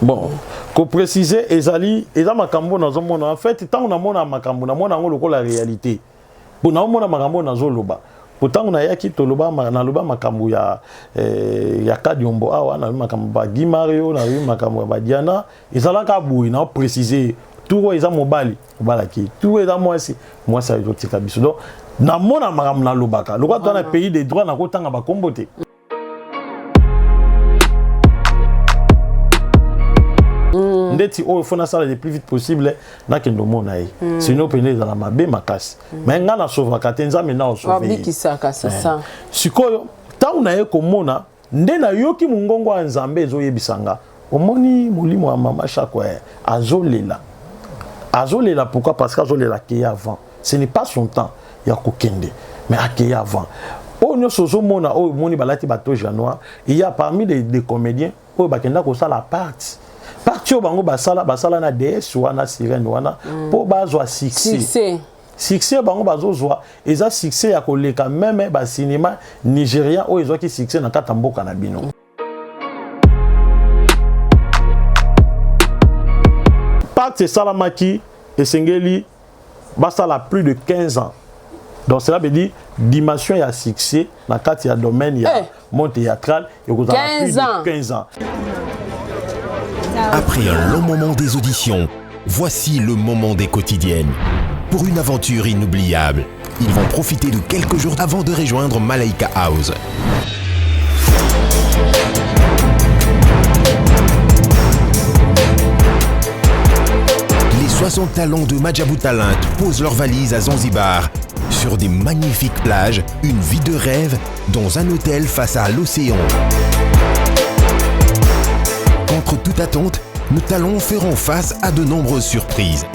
Bon, ko préciser ezali eza makambo nazomona en fait ntango namona makambo namona yango lokola réalité mpo naomona makambo nazoloba mpo ntango nayaki toloba naloba makambo ya, eh, ya kadiombo awa nalobi makambo ba Guy Mario nalobi makambo ya badiana ezalaka boye nao préciser tour oyo eza mobali obalaki tour oyo eza mwasi mwasi azotika biso donc namona makambo nalobaka lokola toza na pays de droit nakotanga bakombo te. Ndeti oyo fo nasala le plus vite possible nakende omona ye, sinon pene ezala mabe makasi. Mais ngai nasovaka te, Nzambe na osauve. Abikisaka, c'est ça. Sikoyo ntango naye komona nde nayoki mongongo ya Nzambe ezoyebisa nga: omoni molimo ya mama Shako azolela, azolela. Pourquoi? Parce que azolela akeye avant, ce n'est pas son temps ya kokende, mais akeye avant. Oyo nyonso ozomona, oyo omoni balati batoge ya noir, il y a parmi des comédiens oyo bakenda kosala parti parti oyo bango basala basala na ds wana, sirène wana, mpo bazwa succès. Succès. Succès bango bazozwa eza succès ya koleka même bacinéma nigérien oyo ezwaki succès na kati ya mboka na bino. Pacte esalamaki, esengeli basala plus de 15 ans. Donc cela veut dire dimension ya succès na kati ya domaine ya Eh. monde théâtral ekozala plus 15 ans. de 15 ans. Après un long moment des auditions, voici le moment des quotidiennes. Pour une aventure inoubliable, ils vont profiter de quelques jours avant de rejoindre Malaika House. Les 60 talents de Maajabu Talent posent leurs valises à Zanzibar. Sur des magnifiques plages, une vie de rêve dans un hôtel face à l'océan. Contre toute attente, nos talents feront face à de nombreuses surprises.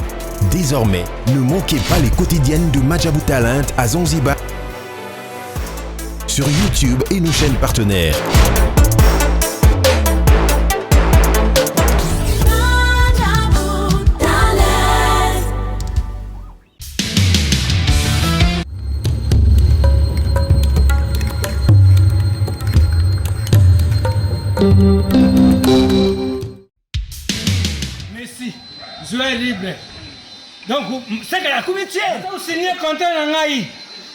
Désormais, ne manquez pas les quotidiennes de Maajabu Talent à Zanzibar sur YouTube et nos chaînes partenaires. Maajabu Talent. Messi, joueur libre. Donc, seke akomi tie osigné contrat na ngai,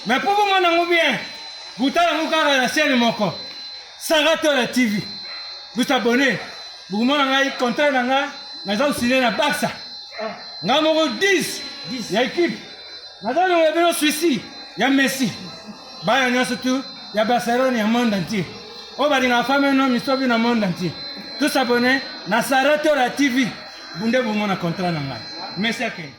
mais mpo bomona yango bien, botala yango kaka na chaîne moko, Saratola TV. Bosabone, bokomona ngai contrat na ngai naza kosigné na Barça, ngai moko 10 ya équipe. Naza longola bino souci ya Messi. Bana nyonso tu ya Barcelone ya monde entier oyo balingaka fame no misobi na monde entier, tosabone na Saratola TV, bunde bomona contrat na ngai. Messi akende.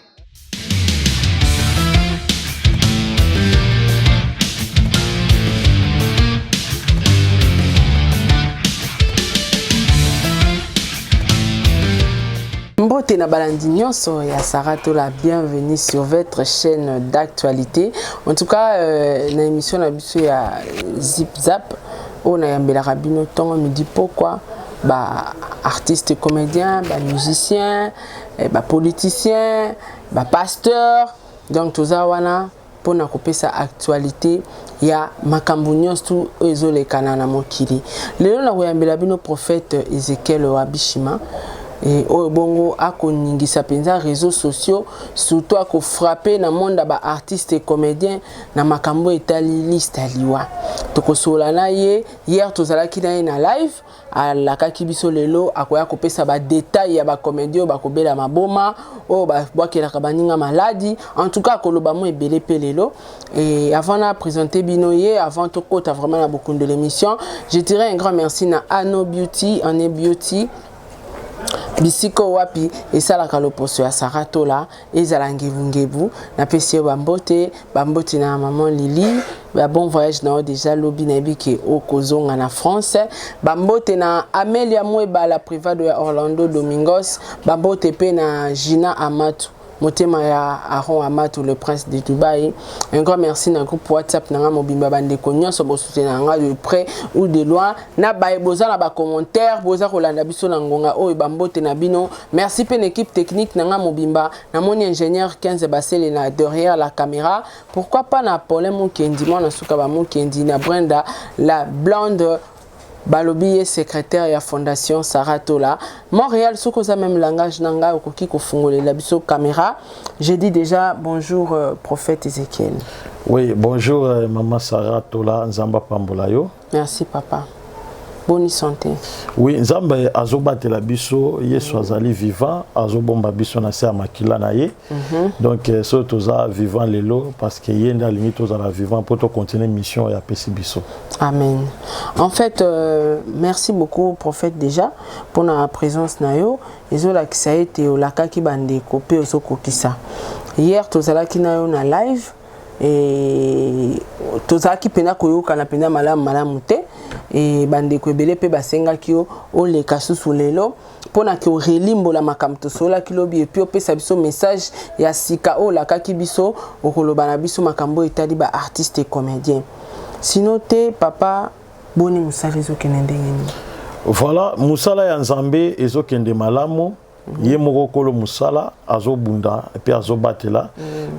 Mbote na balandi nyonso ya Saratola, bienvenue sur votre chaîne d'actualité. En tout cas, na émission na biso ya Zip Zap, oyo nayambelaka bino ntongo, midi, pokwa, ba artiste comédien, ba musicien, ba politicien, ba pasteur. Donc toza wana mpona kopesa actualité ya makambo nyonso oyo ezolekana na mokili. Lelo nakoyambela bino prophète Ezekiel Wabishima oyo bongo akoningisa mpenza réseaux sociaux, surtout akofrappe na monde ya baartiste et comédien na makambo etali liste ya liwa. Tokosolola na ye. Hier tozalaki na ye na live, alakaki biso lelo akoya kopesa badetail ya bacomédie oyo bakobela maboma, oyo babwakelaka baninga maladi. En tout cas, akoloba mo ebele mpe lelo. Et avant na présenter bino ye, avant tokota vraiment na bokundo de l'émission, je dirais un grand merci na Ano Beauty, Ane Beauty, bisika wapi esalaka loposo ya Saratola ezala ngebungebu. Napesi yo bambote, bambote na maman Lili, ba bon voyage na yo déjà lobi, nayebi ke okozonga na France. Bambote na Amelia Mwebala, privado ya Orlando Domingos. Bambote mpe na Gina Amatu, motema ya Aron Amatu, le prince de Dubaï. Un grand merci na groupe WhatsApp na nga mobimba, bandeko nyonso bosutena nga de près ou de loin, na baye boza na bacommentaire, boza kolanda biso na ngonga oyo, bambote na bino. Merci mpe na équipe technique na nga mobimba, namoni ingénieur 15 Basele na derrière la caméra, pourquoi pas na Paulin Mokendi, mwana suka bamokendi, na Brenda la blonde. Balobi ye secrétaire ya Fondation Sarah Tola. Montréal, soki oza même langage na ngai, okoki kofungolela biso caméra. Je dis déjà bonjour prophète Ezekiel. Oui, bonjour maman Sarah Tola, Nzambe apambola yo. Merci papa. Bonne santé. Oui, Nzambe azobatela biso, Yesu azali vivant, azobomba biso na se ya makila na ye. Donc so toza vivant lelo parce que ye nde alingi tozala vivant mpo tocontinue mission oyo apesi biso. Amen. En fait, merci beaucoup prophète déjà pour la présence na yo. Ezolakisa ete olakaki bandeko mpe ozokokisa. Hier tozalaki na yo na live e tozalaki mpenza koyokana mpenza malamu malamu te e bandeko ebele mpe basengaki yo oleka susu lelo mpona ke orelimbola makambo tosololaki lobi et puis opesa biso message ya sika oyo olakaki biso, okoloba na biso makambo oyo etali baartiste et comédien. Sinon te papa, boni mosala ezokende ndenge nini? Voilà, mosala ya Nzambe ezokende malamu. Ye moko kolo mosala azobunda et puis azobatela.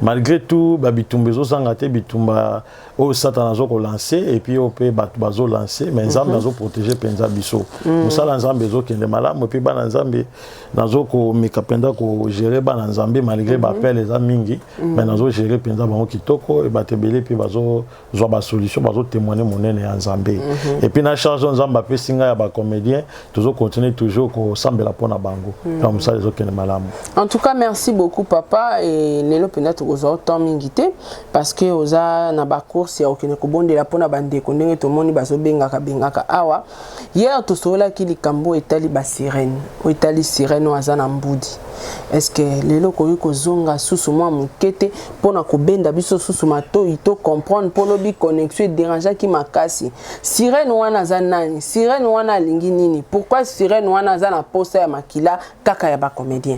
Malgré tout, babitumba ezozanga te, bitumba oyo Satana azokolancer et puis oyo mpe bato bazolancer, mais Nzambe azoprotéger mpenza biso. Mosala ya Nzambe ezokende malamu et puis bana Nzambe, nazokomeka mpenza kogérer bana Nzambe malgré baappel eza mingi, mais nazogérer mpenza bango kitoko e bato ebele mpe bazozwa basolution, bazotémoigne monene ya Nzambe. Et puis na charge oyo Nzambe apesi ngai ya bacomédien, tozocontinue toujours kosambela mpona bango. Donc mosala ezokende malamu. En tout cas, merci beaucoup papa. Et lelo mpenza tokozwa autant mingi te parce que oza na bacourse ya kokende kobondela mpona bandeko ndenge tomoni bazobengaka bengaka awa. Hier tosololaki likambo oyo etali basirene, oyo etali sirene oyo aza na mbudi. Est ce que lelo okoki kozonga susu mwa moke te mpona kobenda biso susu matoi to comprendre, mpo lobi connexion edérangeaki makasi? Sirene wana aza nani? Sirene wana alingi nini? Pourquoi sirene wana aza na posa ya makila kaka ya bacomédien?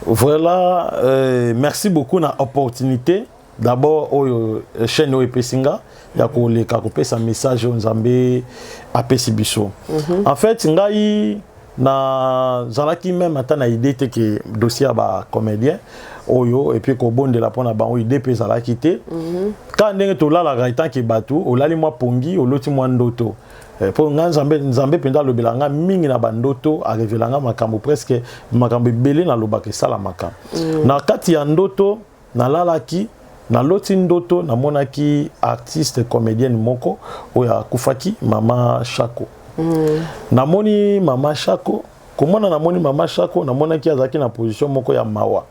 Voilà, merci beaucoup na opportunité d'abord oyo chaîne oyo epesi nga ya koleka kopesa message oyo Nzambe apesi biso. En fait, ngai nazalaki même ata na idée te ke dossier ya bacomédien oyo et puis kobondela mpona bango, idée mpe ezalaki te. Kaka ndenge tolalaka etanke bato, olali mwa pongi, oloti mwa ndoto. Mpo nga Nzambe mpenza alobela nga mingi na bandoto, arévéler nga makambo, presque makambo ebele nalobaka esalamaka. Na kati ya ndoto nalalaki, naloti ndoto, namonaki artiste comédienne moko oyo akufaki, mama Shako. Namoni mama Shako, komona namoni mama Shako, namonaki azalaki na position moko ya mawa,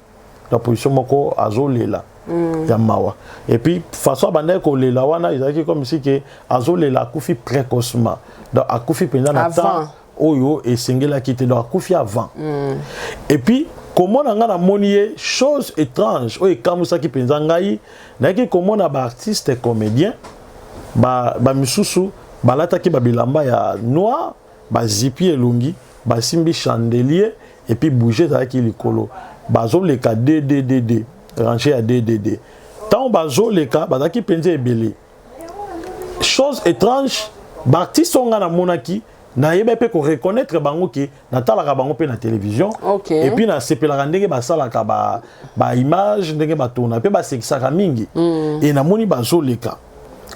na position moko azolela ya mawa. Et puis façon abandaki kolela wana ezalaki comme si ke azolela akufi précocement, donc akufi mpenza na temps oyo esengelaki te, donc akufi avant. Et puis komona ngai namoni ye, chose étrange oyo ekamwisaki mpenza ngai, nayaki komona baartiste comédien bamisusu balataki babilamba ya noir, bazipi elongi, basimbi chandelier et puis bougie ezalaki likolo, bazoleka dddd, rangée ya ddd. Ntango bazoleka, bazalaki mpenza ebele. Chose étrange, baartiste oyo ngai namonaki, nayeba mpe koreconnaître bango ke natalaka bango mpe na télévision. Et puis nasepelaka ndenge basalaka baimage, ndenge batona mpe basekisaka mingi. E namoni bazoleka,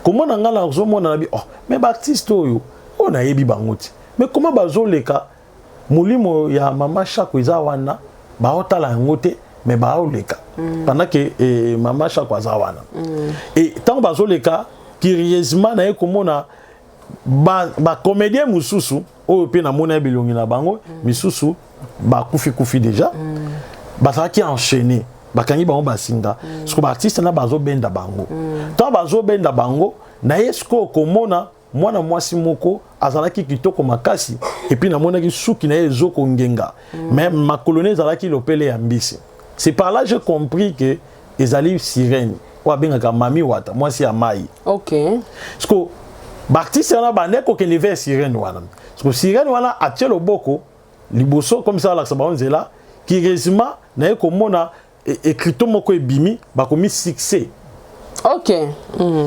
komona ngai nazomona na bi: "Oh, mais baartiste oyo, oyo nayebi bango te, mais comment bazoleka? Molimo ya mama Shako eza wana, baotala yango te, mais baoleka pendant que mama Shako aza wana." E ntango bazoleka, curieusement naye komona bacomédien ba mosusu oyo mpe namoni ya bilongi na bango, misusu bakufi-kufi déjà, bazalaki enchaîné, bakangi bango basinga. Siko baartiste na bazobenda bango. Ntango bazobenda bango, naye sikoyo komona mwana mwasi moko azalaki kitoko makasi et puis namonaki suki na ye ezokongenga, mais makolo na ezalaki lopele ya mbisi. C'est par là j'ai compris que ezali sirène oyo abengaka Mami Wata, mwasi ya mai. Siko baartiste wana bande kokende vers sirène wana. Siko sirène wana atie loboko liboso comme ça, alakisa bango nzela. Curieusement, naye komona écriteau moko ebimi, bakomi "succès".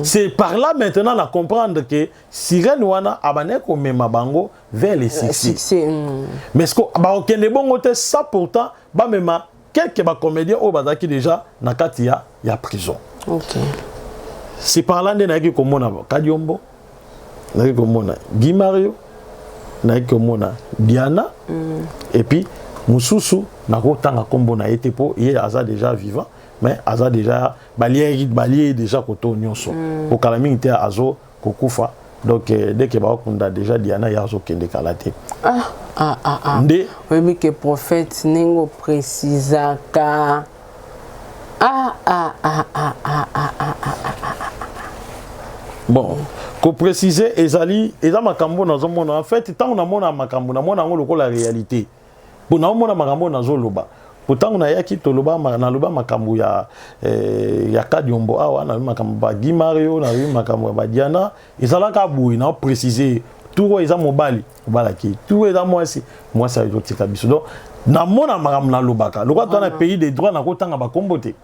C'est par là maintenant na comprendre que sirène wana abandaki komema bango vers le succès. Succès. Mais ce bakokende bongo te sans pourtant bamema quelques bacomédien oyo bazalaki déjà na kati ya prison. C'est par là nde nayaki komona Kadiombo, nayaki komona Guy Mario. Nayaki komona Diana. Et puis mosusu, nakotanga nkombo na ye te mpo ye aza déjà vivant, mais aza déjà balie, balie déjà koto nyonso. Kokala mingi te azo kokufa. Donc dès que bakokunda déjà Diana, ye azokende kala te. Ah, ah, ah, ah. Nde oyebi ke prophète, ndenge oprécisaka, ah, ah, ah, ah, ah, ah, ah, ah. Bon, koprécise ezali, eza makambo nazomona. En fait, ntango namona makambo, namona yango lokola réalité, mpo naomona makambo nazoloba. Po ntango nayaki, toloba, naloba makambo ya Kadiombo awa, nalobi makambo ba Mario, nalobi makambo ya badiana. Ezalaka boye, naoprécise tour oyo eza mobali, mobali akei, tour oyo eza mwasi, mwasi azotika biso. Donc namona makambo nalobaka lokola toza na pays de droit, nakotanga bakombo te.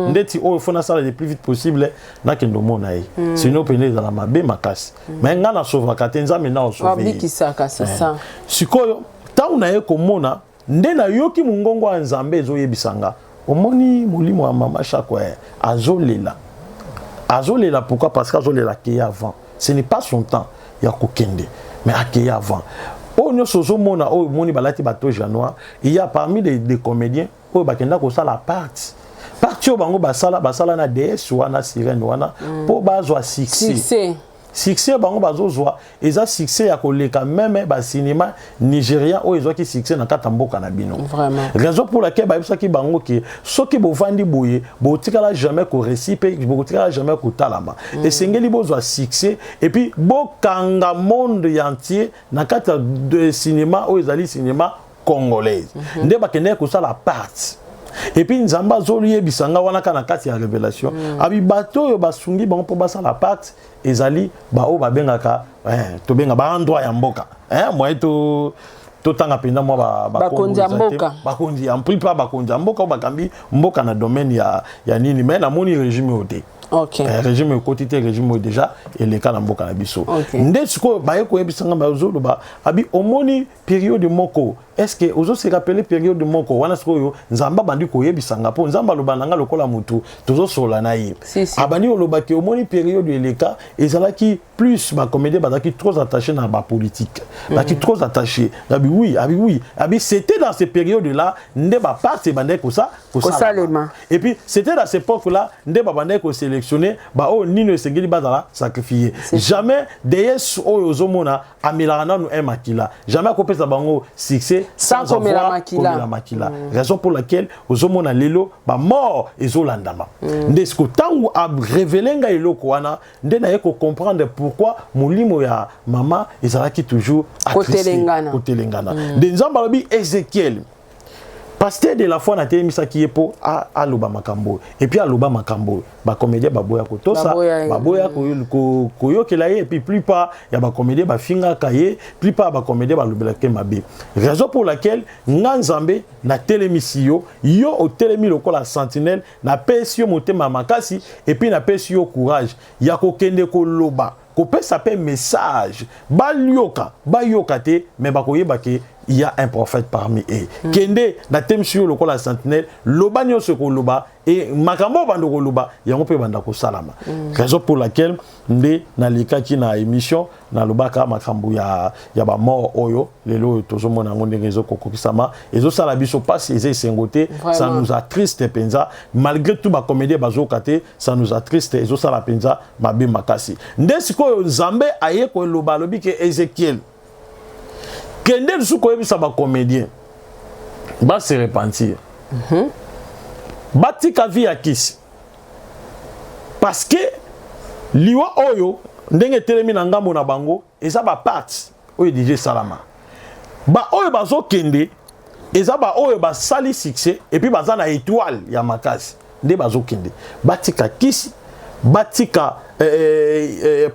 Ndeti oyo fo nasala le plus vite possible, nakende omona ye, sinon pene ezala mabe makasi. Mais ngai nasauvaka te, Nzambe na osauve ye. Wabikisaka, c'est ça. Sikoyo ntango naye komona, nde nayoki mongongo ya Nzambe ezoyebisa nga: omoni molimo ya mama Shako azolela. Azolela pourquoi? Parce que azolela akeye avant. Ce n'est pas son temps ya kokende, mais akeye avant. Oyo nyonso ozomona, oyo omoni balati batoge ya noir, il y a parmi des comédiens oyo bakenda kosala parti, parti oyo bango basala, basala na ds wana, sirène wana, mpo bazwa succès. Succès. Succès bango bazozwa eza succès ya koleka même bacinéma nigérien oyo ezwaki succès na kati ya mboka na bino. Vraiment. Raison pour laquelle bayebisaki bango ke soki bovandi boye, botikala jamais koréussir mpe botikala jamais kotalama. Esengeli bozwa succès et puis bokanga monde entier na kati ya cinéma oyo ezali cinéma congolaise. Nde bakendeki kosala parti. Et puis Nzambe azoyebisa nga wana kaka na kati ya révélation, abi bato oyo basungi bango mpo basala parti ezali baoyo babengaka, tobenga baendroit ya mboka, moye to totanga mpenza mwa Bakonzi ya bakongo eza te. mboka. Bakonzi ya plupart, bakonzi ya mboka oyo bakambi mboka na domaine ya nini. Mais namoni régime oyo te. Régime ekoti te, régime oyo déjà eleka na mboka na biso. Nde sikoyo baye koyebisa nga, bazoloba abi omoni période moko, est ce que ozose rappeler période moko wana? Sikoyo Nzambe abandi koyebisa nga, mpo Nzambe aloba na nga lokola motu tozosola na ye. Si, si. Abandi kolobaki omoni période eleka, ezalaki plus bacomédien bazalaki trop attaché na bapolitique, bazalaki trop attaché. Abi oui, abi oui, abi c'était dans ces périodes là nde baparte ebandaki kosa Kosalema. Et puis c'était dans cette époque là nde babandaki kosélectionner baoyo nini esengeli bazala sacrifié. Jamais déesse oyo ozomona amelaka nanu un makila, jamais akopesa bango succès sans komela avoir makila. Komela makila. Raison pour laquelle ozomona lelo bamort ezolandama. Nde siko ntango arévéler ngai eloko wana, nde naye kocomprendre pourquoi molimo ya mama ezalaki toujours attristé, Kotelengana. Kotelengana. Nde Nzambe alobi Ézéchiel, pasteur de la foi, natelemisaki ye mpo aloba makambo oyo. Et puis aloba makambo oyo, bacomédien baboya kotosa. Baboya ye. Baboya koyokela ye. Et puis plupart ya bacomédien bafingaka ye, plupart ya bacomédien balobelaka ye mabe. Raison pour laquelle nga Nzambe natelemisi yo, yo otelemi lokola sentinelle, napesi yo motema makasi et puis napesi yo courage ya kokende koloba, kopesa mpe message. Balioka, bayoka te, mais bakoyeba ke il y a un prophète parmi eux. Kende, natemisi yo lokola sentinelle, loba nyonso koloba e makambo oyo banda koloba yango mpe banda kosalama. Raison pour laquelle nde nalikaki na émission, nalobaka makambo ya bamort oyo lelo oyo tozomona yango ndenge ezokokokisama. Ezosala biso mpasi, eza esengo te. Ça nous attriste mpenza. Malgré tout bacomédien bazoyoka te, ça nous attriste, ezosala mpenza mabe makasi. Nde sikoyo Nzambe aye koloba, alobi ke Ézéchiel, kende lisusu koyebisa bacomédien base repentir, batika vie ya kisi, parce que liwa oyo ndenge etelemi na ngambo na bango eza baparte oyo déjà esalama. Baoyo bazokende eza baoyo basali succès et puis baza na étoile ya makasi nde bazokende. Batika kisi, batika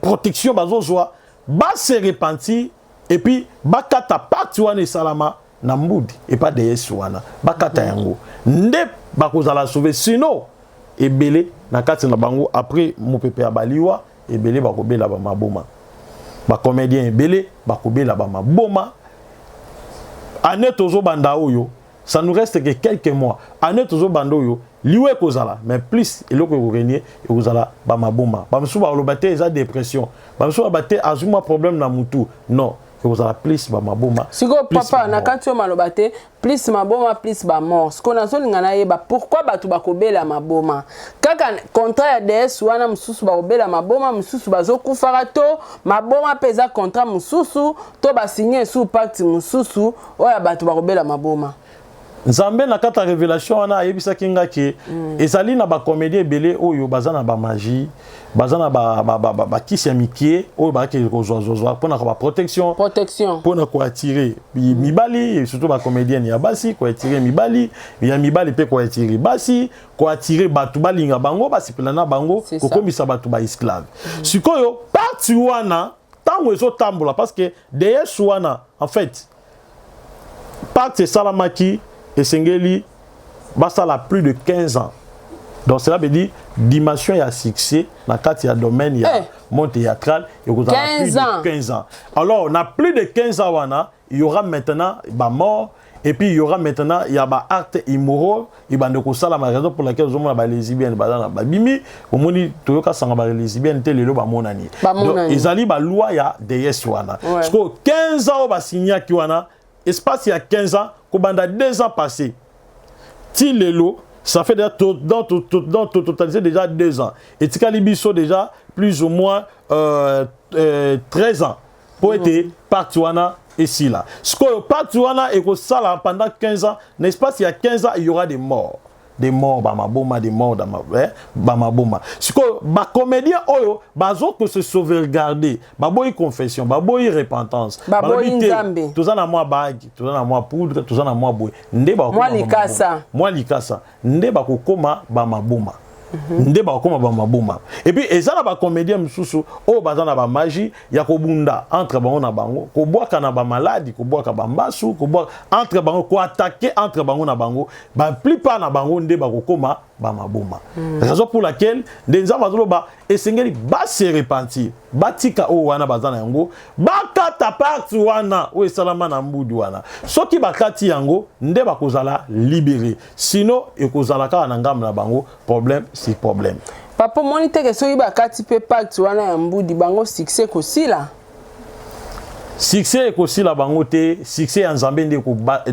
protection bazozwa, base repentir et puis bakata parti wana esalama na mbudi epa déesse wana, bakata yango nde bakozala sauve. Sinon ebele na kati na bango, après mopepe ya baliwa, ebele bakobela bamaboma. Bacomédien ebele bakobela bamaboma. Année tozobanda oyo, ça nous reste que quelques mois, année tozobanda oyo, liwa ekozala, mais plus eloko ekorenie ekozala bamaboma. Bamosusu baloba te eza dépression, bamosusu baloba te azwi mwa problème na mutu. Non. Ekozala plus bamaboma. Sikoyo papa, na kati oyo maloba te, plus maboma, plus bamort. Sikoyo nazolinga nayeba pourquoi bato bakobela maboma kaka contrat ya ds wana. Mosusu bakobela maboma, mosusu bazokufaka to maboma mpe eza contrat mosusu to basigner esu pacte mosusu oyo ya bato bakobela maboma. Nzambe na kati ya révélation wana ayebisaki nga ke ezali na bacomédien ebele oyo baza na bamagie, baza na bakisi ya mike oyo bayaki kozwazwazwa mpona baprotection. Protection. Mpona koattirer mibali, surtout bacomédienne ya basi, koattirer mibali ya mibali mpe koattirer basi, koattirer bato balinga bango, basepela na bango. C'est ça. Kokomisa bato baesclave. Sikoyo parti wana ntango ezotambola, parce que ds wana, en fait, pacte esalamaki, esengeli basala plus de 15 ans. Donc cela veut dire dimension ya succès na kati ya domaine ya monde théâtral ekozala plus 15 ans. de 15 ans. Alors na plus de 15 ans wana, il y aura maintenant bamort et puis il y aura maintenant, il y a ba acte immoraux ebande kosalama, raison pour laquelle ozomona balesbienne baza na babimi. Omoni, toyoka sanga balesbienne te, lelo bamonani. Bamonani. Donc ezali baloi ya ds wana. Parce que 15 ans oyo basignaki wana, espace ya 15 ans, kobanda 2 ans passé ti lelo, ça fait déjà dans totalisé déjà 2 ans. Etikali biso déjà plus ou moins 13 ans po ete pacte wana esila. Sikoyo pacte wana ekosala pendant 15 ans. Na espace ya 15 ans, il y aura des morts, des morts, bamaboma, des morts bamaboma. Sikoyo bacomédien oyo bazoko se sauvegarder, baboyi confession, baboyi repentance. Baboyi Balobi te, Nzambe. Toza na mwa bague, toza na mwa poudre, toza na mwa boye nde bakokoma Mwa likasa. bamaboma. Mwa likasa nde bakokoma bamaboma, nde bakokoma bamaboma. Et puis eza na bacomédien mosusu oyo baza na bamagie ya kobunda entre bango na bango, kobwaka na bamaladi, kobwaka bambasu, kobwaka entre bango, koattaquer entre bango na bango. Baplupart na bango nde bakokoma bamaboma, raison pour laquelle nde Nzambe azoloba esengeli base repentir, batika oyo wana baza na yango, bakata pacte wana oyo esalama na mbudi wana. Soki bakati yango nde bakozala libéré, sinon ekozala kaka na ngambo na bango problème sur problème. Papa, omoni teke soki bakati mpe pacte wana ya mbudi, bango succès kosila? Succès ekosila bango te. Succès ya Nzambe nde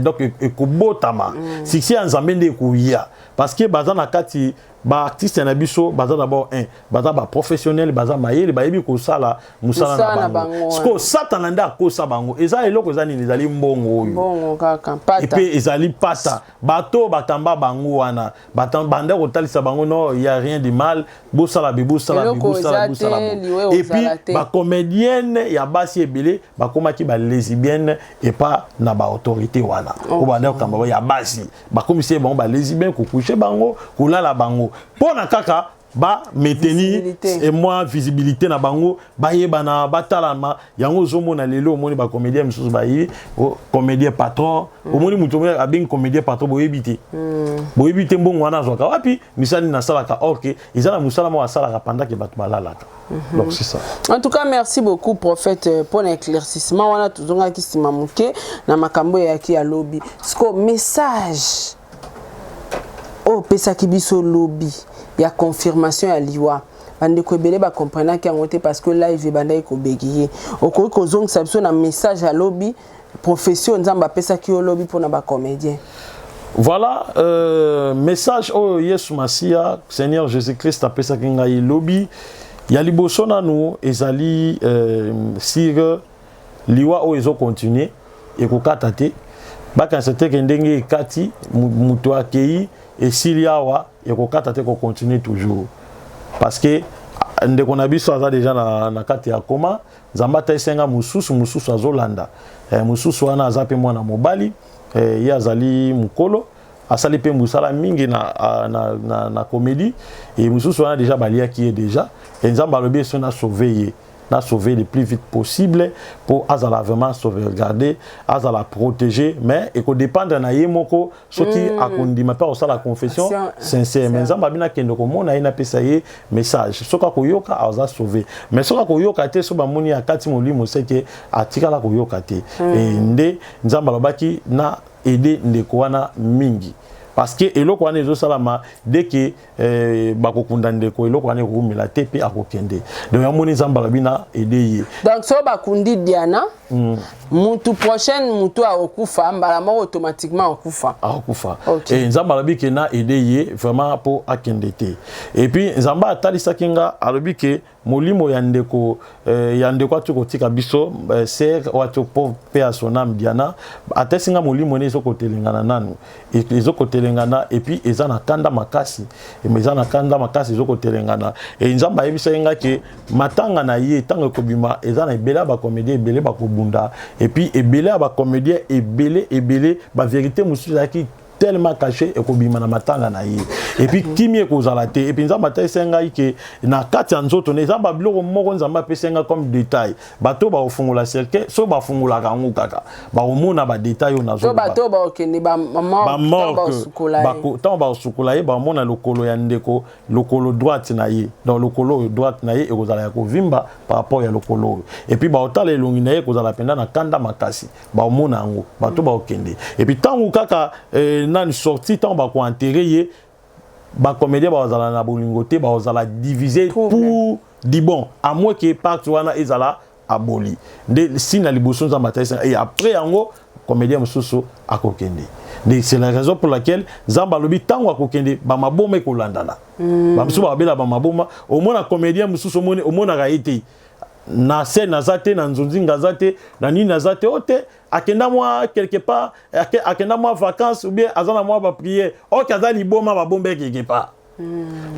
donc ekobotama. Succès ya Nzambe nde ekoya, parce que baza na kati baartiste na biso, baza d'abord un, baza baprofessionnel, baza mayele, bayebi kosala mosala Mosala na na bango. bango. Sikoyo Satana nde akosa bango. Eza eloko eza nini? Ezali mbongo oyo. Mbongo kaka, mpata. Epe ezali pata. Bato bakamba bango wana banda kotalisa bango: non, y a rien de mal, bosala be, bosala be, Eloko bosala, eza bosala te, bo. liwe Et puis ozala te. bacomédienne ya basi ebele bakomaki balesbienne epa na baautorité wana oyo banda kokamba bango ya basi, bakomisi ye bango balesbienne, kocoucher bango, kolala bango, mpo na kaka bamaintenir Visibilité. e mwa visibilité na bango, bayebana, batalama. Yango ozomona lelo, omoni bacomédien mosusu bayebi comédien patron. Omoni moto omoni abengi comédien patron, boyebi te, boyebi te mbongo wana azwaka wapi, misala nini asalaka. Or ke eza na mosala moko asalaka pendant ke bato balalaka. Donc c'est ça. En tout cas, merci beaucoup, prophète, pour l'éclaircissement wana. Tozongaki nsima moke na makambo eyaki ya lobi. Siko message oyo opesaki biso lobi ya confirmation ya liwa, bandeko ebele bakomprenaki yango te parce que live ebandaki kobegi ye. Okoki kozongisa biso na message ya lobi, prophétie oyo Nzambe apesaki yo lobi mpona bacomédien? Voilà, message oyo Yesu Masiya, Seigneur Jésus Christ, apesaki ngai lobi ya liboso nanu ezali sur liwa oyo ezocontinuer, ekokata te. Bakanisa teke ndenge ekati, moto akei, esili awa, ekokata te, kocontinuer toujours, parce que ndeko na biso aza déjà na kati ya koma. Nzambe ata esenga mosusu, mosusu azolanda, mosusu wana aza mpe mwana mobali, ye azali mokolo, asali mpe mosala mingi na comédie. E mosusu wana déjà baliaki ye déjà. E Nzambe alobi eso na sauve ye, na sauver le plus vite possible pour azala vraiment sauvegarder, azala protéger. Mais ekodépendre na ye moko soki akondima mpe akosala confession sincère. Mais Nzambe abi nakende komona ye, napesa ye message. Soki akoyoka, aza sauvé, mais soki akoyoka te, so bamoni akati molimo, seke atikala koyoka te. E nde Nzambe alobaki na aide ndeko wana mingi. Parce que eloko wana ezosalama dès que bakokunda ndeko, eloko wana ekokumela te mpe akokende. Donc yamoni Nzambe alobi na aide ye. Donc so bakundi Diana, mutu prochaine, mutu akokufa mbala moko, automatiquement akufa. Akokufa. Ok. E Nzambe alobi ke na aide ye vraiment mpo akende te. Et puis Nzambe atalisaki nga, alobi ke molimo ya ndeko ati kotika biso, sœur oyo ati pauvre, paix à son âme, Diana, atesi nga molimo ne ezokotelengana nanu, ezokotelengana, et puis eza na kanda makasi, eza na kanda makasi, ezokotelengana. E Nzambe ayebisaki nga ke matanga na ye, ntango ekobima, eza na ebele ya bacomédien ebele bakobunda, et puis ebele ya bacomédien ebele ebele, bavérité mosusu ezalaki tellement caché ekobima na matanga na ye, et puis kimi ekozala te. Et puis Nzambe atalisi ngai ke na kati ya nzoto na eza babiloko moko Nzambe apesi ngai comme détail. Bato bakofungola cercueil, so bafungolaka yango kaka, bakomona badétail oyo to nazoloba. Bato bakokende bamorgue, basukola ye. Ntango basukola ye, bamona lokolo ya ndeko, lokolo droite na ye. Donc lokolo oyo droite na ye ekozala ya kovimba par rapport ya lokolo oyo. Et puis baotala elongi na ye, ekozala mpenza na kanda makasi, baomona yango bato baokende. Et puis ntango kaka nani sorti, ntango bakoenterrer ye, bacomédien bazala na bolingo te, bazala divisé Trouble. Pour du bon, à moins que parti wana ezala aboli nde si na liboso Nzambe atalisi. Et après yango, comédien mosusu akokende nde. C'est la raison pour laquelle Nzambe alobi ntango akokende, bamaboma ekolandana, bamosusu babela bamaboma. Omona comédien mosusu, omoni omonaka ye te na scène, aza te na nzonzinga, aza te na nini, aza te o te, akenda mwa quelque part, akenda mwa vacances ou bien aza na mwa baprière, oke aza liboma, babomba ye quelque part.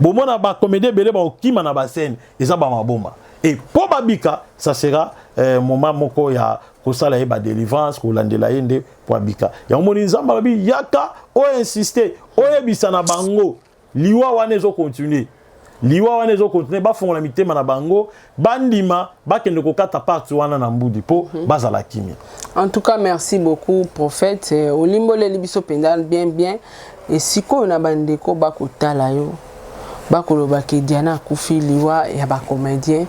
Bomona bacomédien ebele bakokima na bascène, eza bamaboma. Et mpo babika, ça sera moment moko ya kosala ye badélivrance, kolandela ye nde mpo abika. Yango moni Nzambe alobi yaka oinsiste, oyebisa na bango liwa wana ezocontinue, liwa wana ezocontinue, bafongola mitema na bango, bandima bakende kokata parti wana na mbudi mpo bazala kimia. En tout cas, merci beaucoup, prophète. Olimboleli biso mpenza bien bien. Esikoyo na bandeko bakotala yo, bakoloba ke Diana akufi liwa ya bacomédien.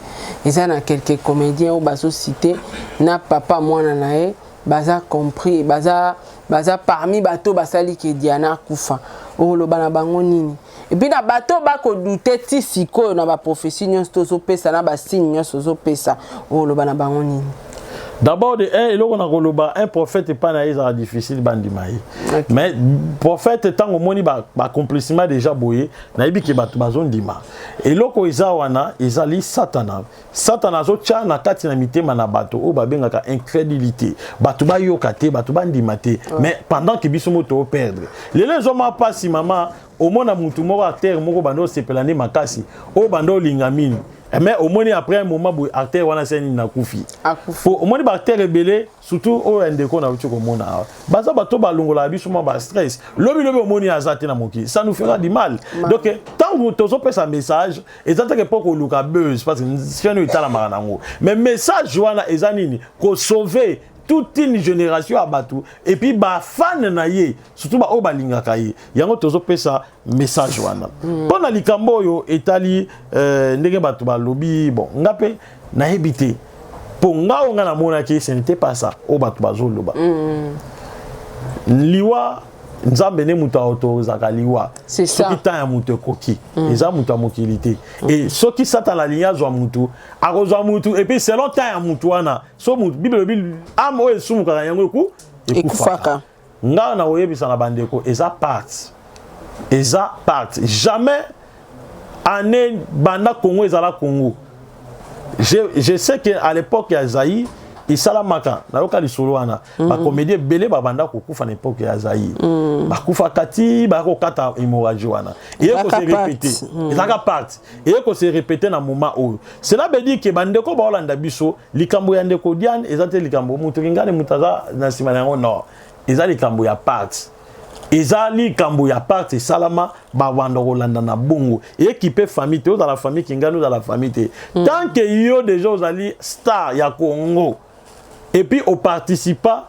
Eza na quelques comédiens oyo bazociter na papa mwana na ye, baza compris, baza parmi bato basali ke Diana akufa. Okoloba na bango nini? Et puis na bato bakodouter ti sikoyo na baprophétie nyonso tozopesa, na basigne nyonso ozopesa, okoloba na bango nini? D'abord de un, eloko na koloba, un prophète epai na ye ezala difficile bandima ye. Mais prophète, ntango omoni baaccomplissement déjà boye, nayebi ke bato bazondima. Eloko eza wana ezali Satana. Satana azotya na kati na mitema na bato oyo babengaka incrédulité, bato bayoka te, bato bandima te. Mais pendant ke biso mo tooperdre lelo, ezoma mpasi mama. Omona mutu moko, acteur moko, bando osepela nde makasi, oyo bando olinga mingi, mais omoni après un moment boye, acteur wana se nini, nakufi. Akufi. Po omoni baacteur ebele, surtout oyo ya ndeko nauti komona awa, baza bato balongolaka biso mwa bastress. Lobi lobi omoni aza te na mokili, ça nous fera du mal. Donc ntango tozopesa message, eza teke mpo koluka buzz, parce que chaîne oyo etalamaka nango, mais message wana eza nini? Kosauver toute une génération ya bato et puis bafan na ye, surtout baoyo balingaka ye. Yango tozopesa message wana mpo na likambo oyo etali ndenge bato balobi. Bon, nga mpe nayebi te, mpo nga oyo nga namonaki, ce n'était pas ça oyo bato bazoloba. Liwa, Nzambe nde moto aautorisaka liwa. C'est ça. Soki temps ya moto ekoki, eza moto ya mokili te. E soki Satana alingi azwa motu, akozwa motu, et puis selon temps ya motu wana. So motu, Bible elobi âme oyo esumukaka yango ekufaka. Ekufaka. Nga na koyebisa na bandeko, eza part, eza part. Jamais année banda Congo ezala Congo, je sais que à l'époque ya Zaïre esalamaka. Nayoka lisolo wana, bacomédien ebele babanda kokufa na époque ya Zaïre, bakufaka ti baya kokata hémorragie wana. Eye Ezalaka kose répéter, ezalaka part, eye kose répéter na moment oyo. Cela veut dire ke bandeko baolanda biso, likambo ya ndeko Diane eza te likambo moto kingani moto aza na nsima na yango. Non, eza likambo ya part, eza likambo ya part esalama, babanda kolanda na bongo. Ekipe famille te, ozala famille kingani, ozala famille te, tant que yo déjà ozali star ya Congo et puis oparticipa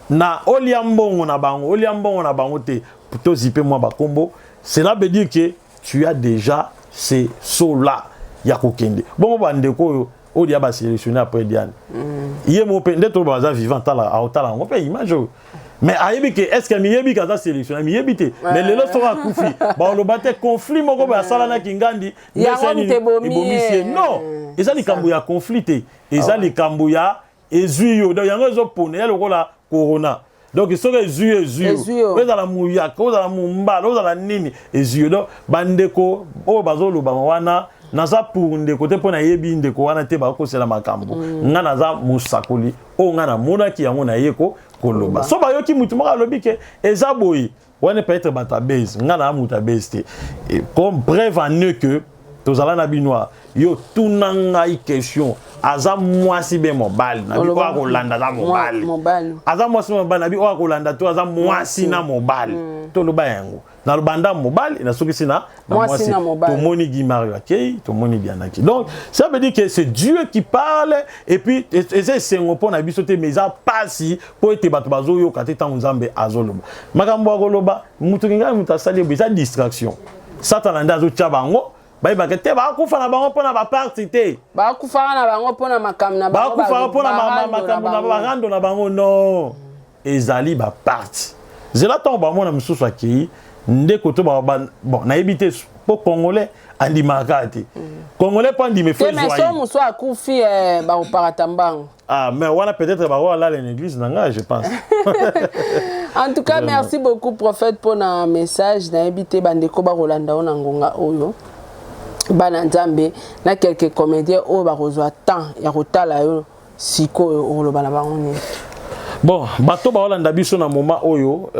na olia mbongo na bango, olia mbongo na bango te, tozipe mwa bakombo, cela veut dire que tu as déjà ces sceaux là ya kokende bongo. Bandeko oyo oyo ya basélectionné après Diane, ye mo mpe nde to baza vivant, tala aotala yango mpe image oyo. Mais ayebi ke, est ce que amiyebi ke aza sélectionné? Amiyebi te. Mais lelo soki akufi, baloba te conflit moko boye asalanaki ngandi. Yango moto ebomi ye. Ye. Non, eza likambo ya conflit te, eza likambo ya ezwi yo. Donc yango ezopona ya lokola corona. Donc soki ezwi yo, ezwi Ezwi yo. yo. Ozala muyaka, ozala mombala, ozala nini, ezwi yo. Donc bandeko oyo bazoloba wana, naza pour ndeko te, mpo nayebi ndeko wana te. Bakosela makambo. Nga naza mosakoli oyo nga namonaki yango, naye ko koloba. So bayoki mutu moko alobi ke eza boye wana, peut-être bato ya base. Nga na moto ya base te. Et comme preuve en est que tozala na bino awa, yo tuna ngai question: aza mwasi be mobali? Nabi oyo akolanda aza mobali. Mobali. Aza mwasi mobali. Nabi oyo akolanda to aza mwasi na mobali. Toloba yango, naloba nda mobali, nasukisi na Mwasi na mobali. Tomoni Guy Mario akei, tomoni Diana akei. Donc ça veut dire que c'est Dieu qui parle. Et puis eza esengo mpo na biso te, mais eza pasi mpo ete bato bazoyoka te. Ntango Nzambe azoloba makambo, akoloba moto ngai moto asali eboye, eza distraction. Satana nde azotia bango bayebaka te. Bakufa na bango mpo na baparti te. Bakufaka na bango mpona makambo na bango. Bakufaka mpo na barando na makambo na bango. Barando na bango. Non, ezali baparti. Zela ntango bamona mosusu akei ndeko to bon, nayebi te, mpo Congolais andimaka te. Congolais mpo andima efo te, mais ezwa so ye. Mosu akufi, bakoparata mbango. Ah, mais wana peut-être bango alala na église na ngai, je pense. En tout cas, merci beaucoup, prophète, mpona message. Nayebi te, bandeko bakolanda yo na ngonga oyo, bana Nzambe na quelques comédiens oyo bakozwa temps ya kotala yo sikoyo, okoloba na bango nini? Bon, bato baolanda biso na moment oyo,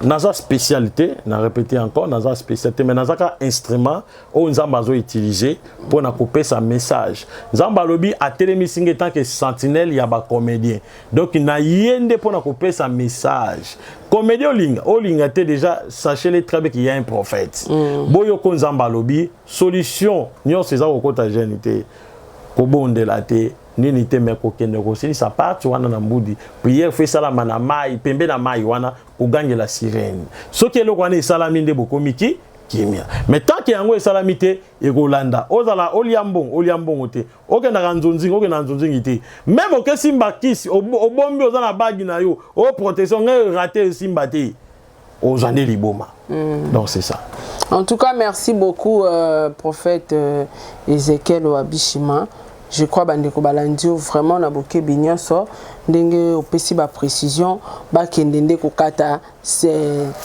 naza spécialité, na répété encore, naza spécialité, mais naza ka instrument oyo Nzambe azoutiliser mpona kopesa message. Nzambe alobi atelemisi ngai tant que sentinelle ya bacomédien. Donc na ye nde mpona kopesa message. Comédien, olinga olinga te, déjà sachez-le très bien qu'il y a un prophète. Boyoko Nzambe alobi solution nyonso eza kokota jeûne te, kobondela te, nini te, me kokende kosilisa parti wana na mbudi. Prière faut esalama na mai, pembe na mai wana, kogangela sirène. Soki eloko wana esalami, nde bokomi ki kimia. Mais tant que yango esalami te, ekolanda. Ozala olia mbongo, olia mbongo te, okendaka nzonzingi, okendaka nzonzingi te, même okesimba kisi, obombi, oza na bagi na yo o protection, ngai rate esimba te, ozwa nde liboma. Donc c'est ça. En tout cas, merci beaucoup, prophète Ezekiel Wabishima. Je crois bandeko balandi yo vraiment na bokebi nyonso, ndenge opesi baprécision. Bakende nde kokata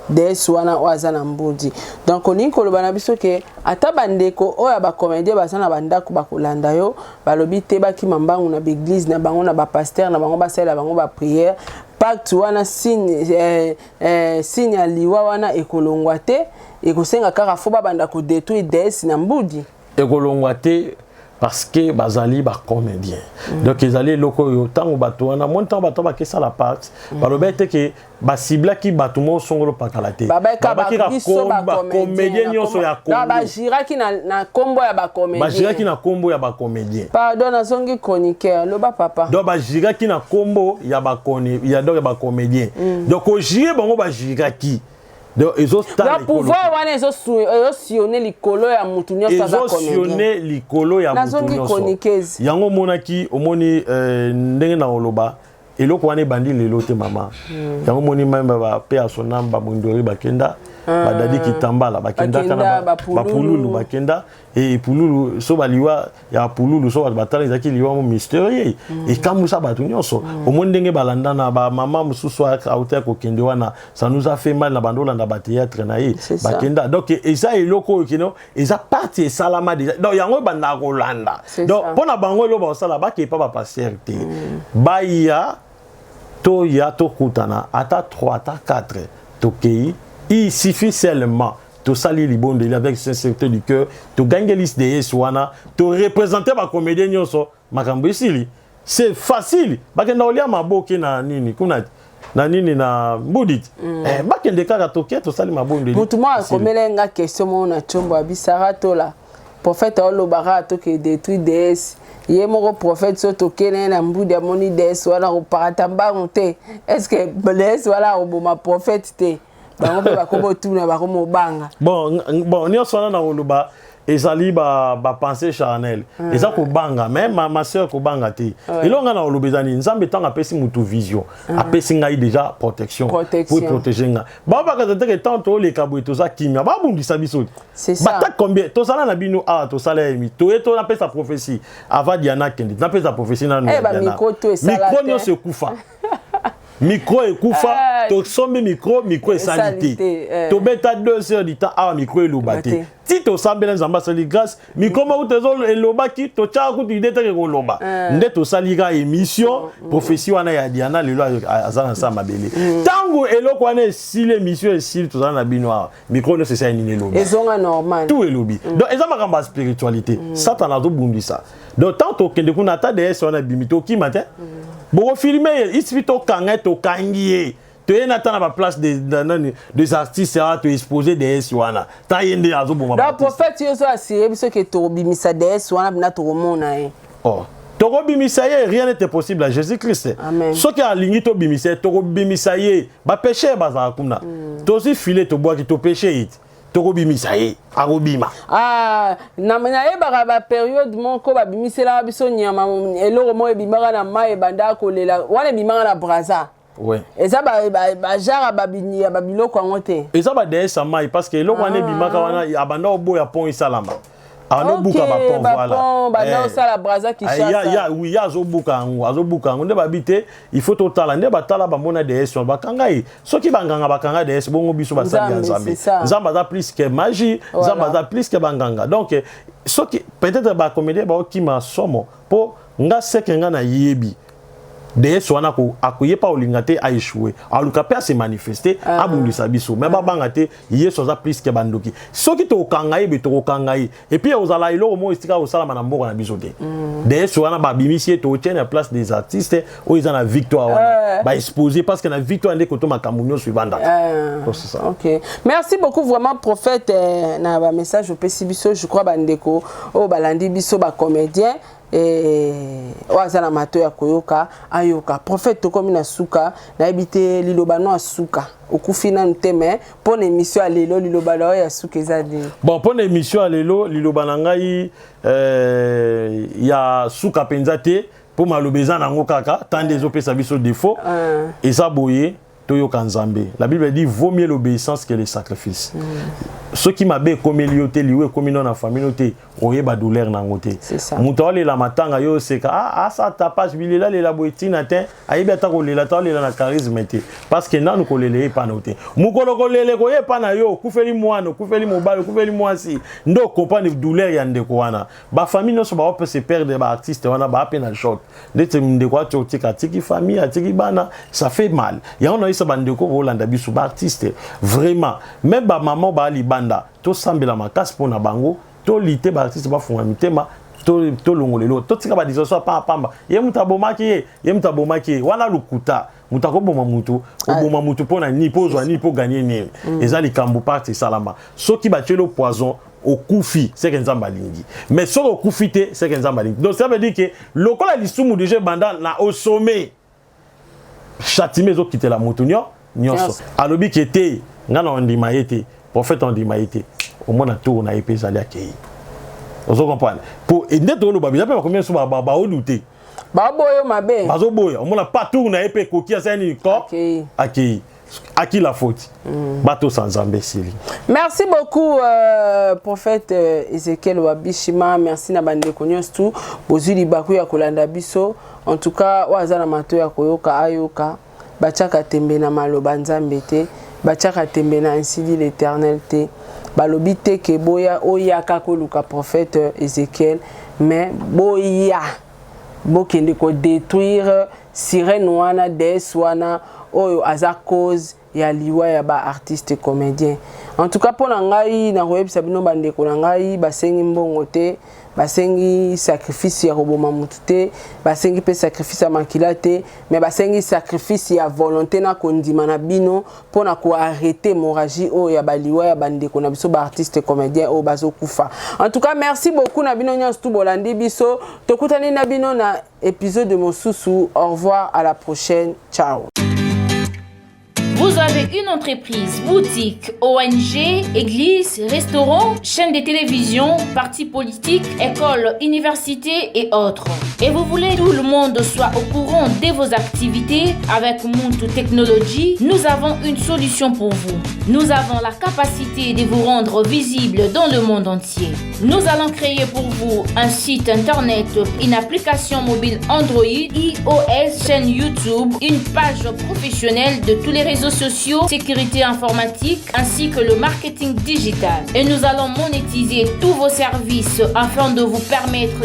ds wana oyo aza na mbudi. Donc olingi koloba na biso ke ata bandeko oyo ya bacomédien baza na bandako, bakolanda yo, balobi te bakima mbangu na baeglise na bango, na bapaster na bango, basalela bango baprière. Pacte wana, signe ya liwa wana ekolongwa te. Ekosenga kaka faut babanda kodétruire ds na mbudi. Ekolongwa te, parce que bazali bacomédien. Donc ezali eloko oyo ntango bato wana moni, ntango bato bakesala pacte, balobi ete ke basiblaki bato moko songolo pakala te. Babaki bacomédien nyonso ya Congo. Bagiraki na nkombo ya bacomédien. Bagiraki na nkombo ya bacomédien. Pardon, nazongi chroniqueur. Loba, papa. Donc bagiraki na nkombo ya donc ya bacomédien. Donc kogire bango, bagiraki. Donc ezotala pouvoir wana ezosillonner likolo ya mutu nyonso aza. Ezosillonner likolo ya mutu nyonso. Yango omonaki, omoni ndenge na koloba eloko wana ebandi lelo te, mama. Yango omoni même bape ya sonam, bamondori bakenda, badadi kitambala bakendaka na bapululu, bakenda e pululu. So baliwa ya pululu, so bato batala, ezalaki liwa mo mystérieux, ekamwisa bato nyonso. Omoni ndenge balanda na bamama mosusu auta ya kokende wana, ça nous a fait mal na bando olanda bathéâtre na ye bakenda. Donc eza eloko oyo kino eza parti esalama déjà. Donc yango ebandaka kolanda. Donc mpo na bango, eloko bakosala, bakepa bapaster te, baya toya tokutana ata 3 ata 4, tokei. Il suffit seulement tosali libondeli avec sincérité du cœur, togangeli ds wana, toreprésente bacomédien nyonso, makambo esili. C'est facile. Bakenda kolia maboke na nini kuna, na nini, na mbudi te. Bakende kaka, toke tosali mabondeli. Motu moko akomela nga question moko na Tshombo, abisaka tola prophète aolobaka toke détruire ds. Ye moko prophète, so tokende ye na mbudi, amoni ds wana, koparata mbangu te. Est ce que ds wana akoboma prophète te? Bango mpe bakoma otuna, bakoma obanga. Bon, nyonso wana na koloba Ezali ba ba pensée charnelle. Eza kobanga, mais ma sœur, kobanga te. Eloko nga na oloba eza nini? Nzambe, ntango apesi mutu vision, apesi ngai déjà protection. Protection. Po protéger nga. Babakata teke ntango toleka boye, toza kimia, babundisa biso. C'est ça. Bata combien tosala na bino awa, tosala yemi toye to napesa prophétie avant Diana akende, napesa prophétie nanu. Eh, ya ba Diana. micro to esala micro te. nyonso ekufa, micro ekufa. Ah. Tosombi micro, micro esali Esali te. te, eh. Tobeta 2 heures du temps awa, micro eloba te. Te. Ti tosambela, Nzambe asali grâce, micro moko te elobaki, totyaka kutu ide teke koloba nde tosali ka émission prophétie wana ya Diana. Lelo aza na sa mabele. Ntango eloko wana esili, émission esili, tozala na bino awa, micro nyonso esali nini? Elobi. Ezonga normal. Tout elobi. Donc eza makambo ya spiritualité. Satan azobundisa. Donc tant tokende kuna, ata ds wana ebimi, tokima te, bokofilme ye isipi, tokanga ye, tokangi ye, toye na ata na baplace nani, des artistes awa, toexpose ds wana, ta ye nde azoboma Donc baartiste. prophète, yo ozo assurer biso ke tokobimisa ds wana mpena, tokomona ye? Oh. Tokobimisa ye, rien n'est impossible à Jésus Christ. Amen. Soki alingi tobimisa ye, tokobimisa ye. Bapêcheurs bazalaka kuna, tozwi filet, tobwaki, topêche ye te, tokobimisa ye, akobima. Ah, nayebaka bapériode moko babimiselaka biso nyama, eloko moko ebimaka na mai, ebandaka kolela wana, ebimaka na Braza. Eza bagenre ya babiloko yango te? Eza badéesse ya mai, parce que eloko wana ebimaka wana, abanda oboya pont esalama, abanda obuka bapont, voilà. Banda Eh. osala Braza. Ah, Kinshasa. oui, ye azobuka yango, azobuka yango nde babi te. Il faut totala nde batala, bamona déesse wana, bakanga ye. Soki banganga bakanga déesse, bongo biso basali ya Nzambe, Nzambe? c'est ça. Nzambe aza plus que magie. Nzambe aza plus que banganga. Donc soki peut-être bacomédien baokima somo, mpo nga seke nga nayebi déesse wana akoyepa kolinga te, aéchoué, aluka mpe ase manifeste, abundisa biso. Mais babanga te, Yesu aza plus que bandoki. Soki tokokanga ye, be tokokanga ye, et puis ozala eloko moko esika kosalama na mboka na biso te. Déesse wana babimisi ye, totie na place des artistes oyo eza na Victoire wana, baexpose, parce que na Victoire nde koto makambo nyonso ebandaka. Donc, c'est ça. Ok, merci beaucoup vraiment, prophète, na bamessage opesi biso. Je crois bandeko oyo balandi biso, bacomédien, oyo aza na mato ya koyoka, ayoka. Prophète, tokomi na suka. Nayebi te liloba no ya suka, okufi nanu te, mais mpo na émission ya lelo, liloba na oyo ya suka eza nini? Bon, mpo na émission ya lelo, liloba na ngai ya suka mpenza te, mpo maloba eza nango kaka ta nde ezopesa biso défaut. Eza boye: toyoka Nzambe. La Bible dit: vaut mieux l'obéissance que le sacrifice. Soki mabe ekomeli yo te, liwa ekomi no na famille no te, oyeba douleur nango te. C'est ça. Moto aolela matanga, yo oseka, ah, asa tapage, bilela lela boye, ntina te. Ayebi ata kolela te, aolela na charisme te, parce que nanu kolela ye epa na yo te. Mokolo kolela ekoya epa na yo, okufeli mwana, okufeli mobali, okufeli mwasi, nde okomprendre douleur ya ndeko wana. Bafamille nyonso baope se perdre baartiste wana, baa mpe na choc. Ndeti ndeko ati otika, atiki famille, atiki bana, ça fait mal. Yango nayisa bandeko bolanda biso, baartiste, vraiment, même bamama baa libanda, tosambela makasi mpo na bango. Toli te, baartiste bafunga mitema, tolongola eloko, totika badiscussion ya pamba. Ye moto abomaki ye, ye moto abomaki ye wana, lukuta. Moto akoboma motu, oboma motu mpo na nini? Mpo ozwa nini? Mpo gagner nini? Eza likambo parti esalama. Soki batieli poison, okufi, seke Nzambe alingi. Mais soki okufi te, seke Nzambe alingi. Donc ça veut dire que lokola lisumu déjà ebanda na au sommet, châtiment ezokitela motu nyonso. Nyonso. Alobi ke te, nga na ondima ye te, prophète ondima ye te, omona tour na ye mpe ezali, akei. Ozo comprendre? Po nde toloba biza mpe bakomi nyonso baodu te. Baboyo mabe. Bazoboya, omona pa tour na ye mpe ekoki, asali nini ko? Akei. Akei aki la faute. Batosa Nzambe, esili. Merci beaucoup, prophète Ezekiel Wabishima. Merci na bandeko nyonso tu bozwi libaku ya kolanda biso. En tout cas, oyo aza na mato ya koyoka, ayoka. Batiaka tembe na maloba Nzambe te, batiaka tembe na ainsi dit l'Éternel te. Balobi te ke boya oyaka koluka prophète Ezekiel, mais boya bokende kodétruire sirène wana, déesse wana oyo aza cause ya liwa ya baartiste comédien. En tout cas, mpo na ngai, nakoyebisa bino bandeko na ngai, basengi mbongo te, basengi sacrifice ya koboma motu te, basengi mpe sacrifice ya makila te, mais basengi sacrifice ya volonté na kondima na bino mpona koarrêter hémorragie oyo ya baliwa ya bandeko na biso baartiste comédien oyo bazokufa. En tout cas, merci beaucoup na bino nyonso tu bolandi biso. Tokutani na bino na épisode mosusu. Au revoir, à la prochaine, ciao. Vous avez avez une entreprise, boutique, ONG, église, restaurant, chaîne de télévision, parti politique, école, université et autres, et vous voulez que tout le monde soit au courant de vos activités, avec Muntu Technology, nous avons une solution pour vous. Nous avons la capacité de vous rendre visible dans le monde entier. Nous allons créer pour vous un site internet, une application mobile Android, iOS, chaîne YouTube, une page professionnelle de tous les réseaux sociaux, sécurité informatique, ainsi que le marketing digital. Et nous allons monétiser tous vos services afin de vous permettre